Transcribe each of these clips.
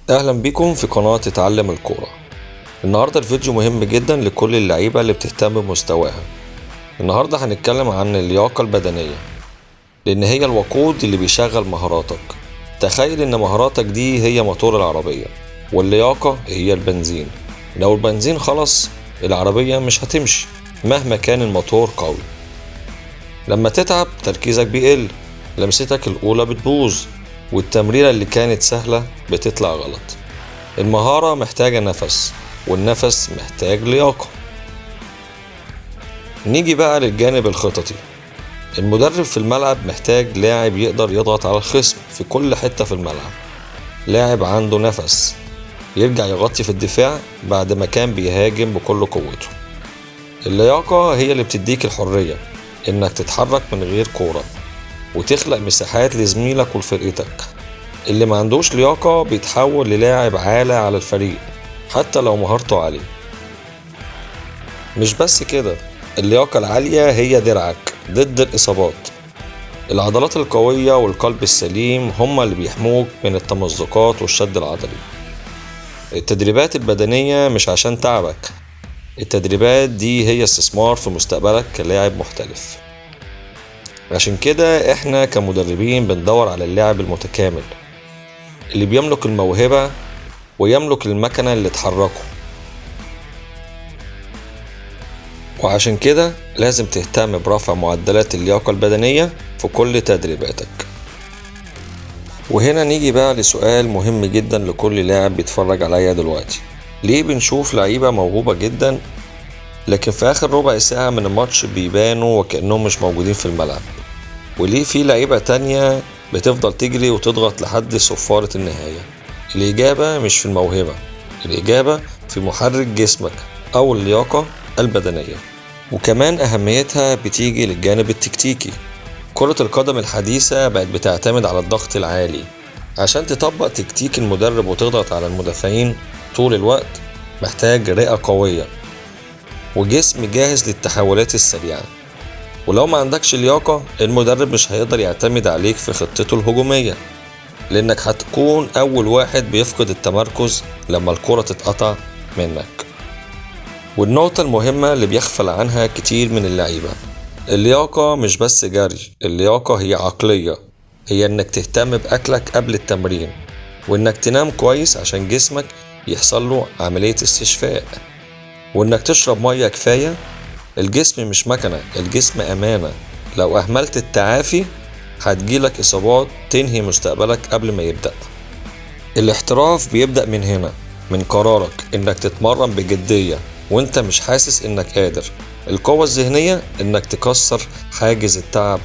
اهلا بكم في قناة اتعلم الكورة. النهاردة الفيديو مهم جدا لكل اللعيبة اللي بتهتم بمستواها. النهاردة هنتكلم عن اللياقة البدنية، لان هي الوقود اللي بيشغل مهاراتك. تخيل ان مهاراتك دي هي موتور العربية واللياقة هي البنزين. لو البنزين خلص العربية مش هتمشي مهما كان الموتور قوي. لما تتعب تركيزك بيقل، لمستك الأولى بتبوظ، والتمريرة اللي كانت سهلة بتطلع غلط. المهارة محتاجة نفس، والنفس محتاج لياقة. نيجي بقى للجانب الخططي. المدرب في الملعب محتاج لاعب يقدر يضغط على الخصم في كل حتة في الملعب، لاعب عنده نفس يرجع يغطي في الدفاع بعد ما كان بيهاجم بكل قوته. اللياقة هي اللي بتديك الحرية انك تتحرك من غير كورة وتخلق مساحات لزميلك ولفرقتك. اللي ما عندوش لياقة بيتحول للاعب عالة على الفريق حتى لو مهارته عالية. مش بس كده، اللياقة العالية هي درعك ضد الإصابات. العضلات القوية والقلب السليم هما اللي بيحموك من التمزقات والشد العضلي. التدريبات البدنية مش عشان تعبك، التدريبات دي هي استثمار في مستقبلك كلاعب محترف. عشان كده احنا كمدربين بندور على اللاعب المتكامل اللي بيملك الموهبة ويملك المكنة اللي تحركه. وعشان كده لازم تهتم برفع معدلات اللياقة البدنية في كل تدريباتك. وهنا نيجي بقى لسؤال مهم جدا لكل لاعب بيتفرج عليا دلوقتي. ليه بنشوف لعيبة موهوبة جدا لكن في آخر ربع ساعة من الماتش بيبانوا وكأنهم مش موجودين في الملعب؟ وليه في لعيبة تانية بتفضل تجري وتضغط لحد صفارة النهاية؟ الإجابة مش في الموهبة، الإجابة في محرك جسمك أو اللياقة البدنية. وكمان أهميتها بتيجي للجانب التكتيكي. كرة القدم الحديثة بقت بتعتمد على الضغط العالي. عشان تطبق تكتيك المدرب وتضغط على المدافعين طول الوقت محتاج رئة قوية وجسم جاهز للتحولات السريعة. ولو ما عندكش لياقة المدرب مش هيقدر يعتمد عليك في خطته الهجومية، لأنك هتكون أول واحد بيفقد التمركز لما الكرة تتقطع منك. والنقطة المهمة اللي بيغفل عنها كتير من اللعيبة، اللياقة مش بس جري، اللياقة هي عقلية. هي انك تهتم بأكلك قبل التمرين، وانك تنام كويس عشان جسمك يحصل له عملية استشفاء، وانك تشرب مية كفاية. الجسم مش مكنة، الجسم أمانة. لو أهملت التعافي هتجيلك إصابات تنهي مستقبلك قبل ما يبدأ. الاحتراف بيبدأ من هنا، من قرارك انك تتمرن بجدية وانت مش حاسس انك قادر. القوة الذهنية انك تكسر حاجز التعب،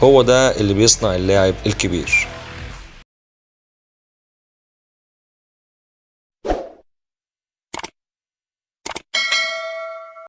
هو ده اللي بيصنع اللاعب الكبير.